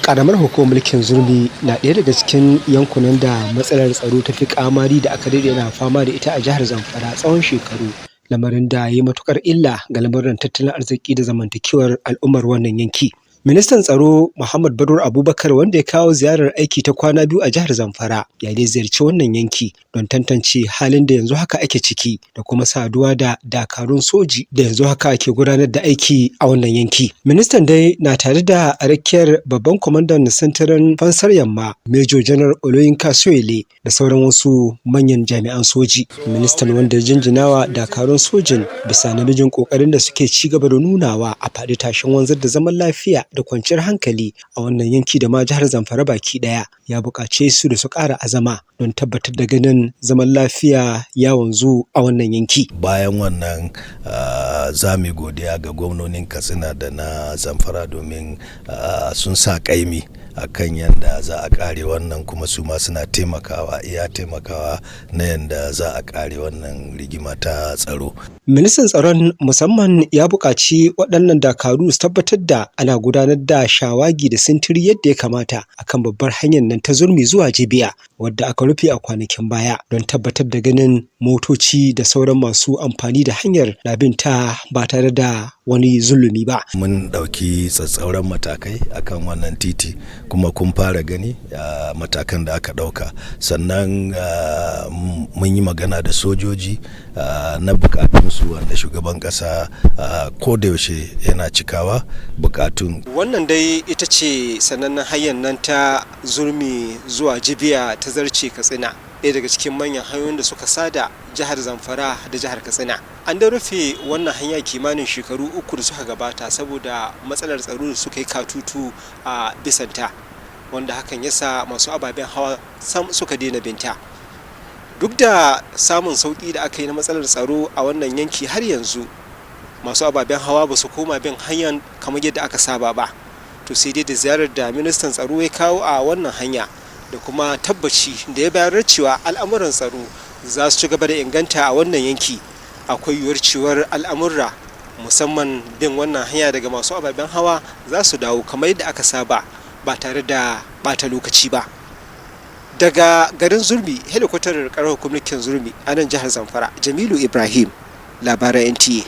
Ƙaramar hukumar mulkin Zurmi na ɗaya daga cikin yankunan da matsalar tsaro ta fi ƙamari da aka daɗe ana fama da ita a jihar Zamfara tsawon shekaru, lamarin da ya yi matuƙar illa ga lamuran tattalin arziki da zamantakewar al'ummar wannan yanki. Ministan Tsaro Muhammad Badru Abubakar, wanda ya kawo ziyarar aiki ta kwana 2 a jihar Zamfara, ya dai ziyarci wannan yanki don tantance halin da yanzu haka ake ciki da kuma saduwa da dakarun soji da yanzu haka ake gudanar da aiki a wannan yanki. Ministan dai na tare da rakiyar babban kwamandan sintirin fansar yamma, Major General Oluyinka Soyele, da sauran wasu manyan jami'an soji. Ministan, wanda ya jinjinawa dakarun sojin bisa namijin kokarin da suke ci gaba da nunawa a faɗi tashin wanzar da zaman lafiya da kwanciyar hankali a wannan yanki da ma jihar Zamfara baki ɗaya, ya buƙace su da su ƙara azama don tabbatar da ganin zaman lafiya ya wanzu a wannan yanki. Bayan wannan, za mu godiya ga gwamnonin Katsina da na Zamfara domin sun sa ƙaimi a kan yadda za a ƙare wannan, kuma su ma suna taimakawa iya taimakawa na yadda za a ƙare wannan rigima ta tsaro. Ministan tsaron musamman ya buƙaci waɗannan dakaru su tabbatar da ana gudanar da shawagi da sintiri yadda ya kamata akan babbar hanyar nan ta Zurmi zuwa Jibiya, wadda aka rufe a kwanakin baya, don tabbatar da ganin motoci da sauran masu amfani da hanyar na bin ta ba tare da wani zulumi ba. Mun ɗauki tsatsauran matakai akan wannan titi, kuma kun fara gani matakan da aka ɗauka. Sannan mun yi magana da sojoji na bukatunsu, wanda shugaban ƙasa ko da yaushe yana cikawa bukatun. Wannan dai ita ce sanannen hanyar nan ta Zurmi zuwa Jibiya ta zarce Katsina, ɗaya daga cikin manyan hanyoyin da suka sada jihar Zamfara da jihar Katsina. An da rufe wannan hanya kimanin shekaru 3 da suka gabata saboda matsalar tsaro da suka yi katutu a bisanta, wanda hakan yasa masu ababen hawa sam suka daina binta. Duk da samun sauƙi da aka yi na matsalar tsaro a wannan yanki, har yanzu masu ababen hawa ba su koma bin hanyar kamar yadda aka saba ba. To sai dai da ziyarar da ministan tsaro ya kawo a wannan hanya da kuma tabbaci da ya bayar cewa al'amuran tsaro za su ci gaba da inganta a wannan yanki, akwai yiwuwar cewar al'amurra, musamman bin wannan hanya daga masu ababen hawa, za su dawo kamar yadda aka saba ba tare da bata lokaci ba. Daga garin Zurmi, helikwatar karamar mulkin Zurmi a nan jihar Zamfara, Jamilu Ibrahim, labaran NTA.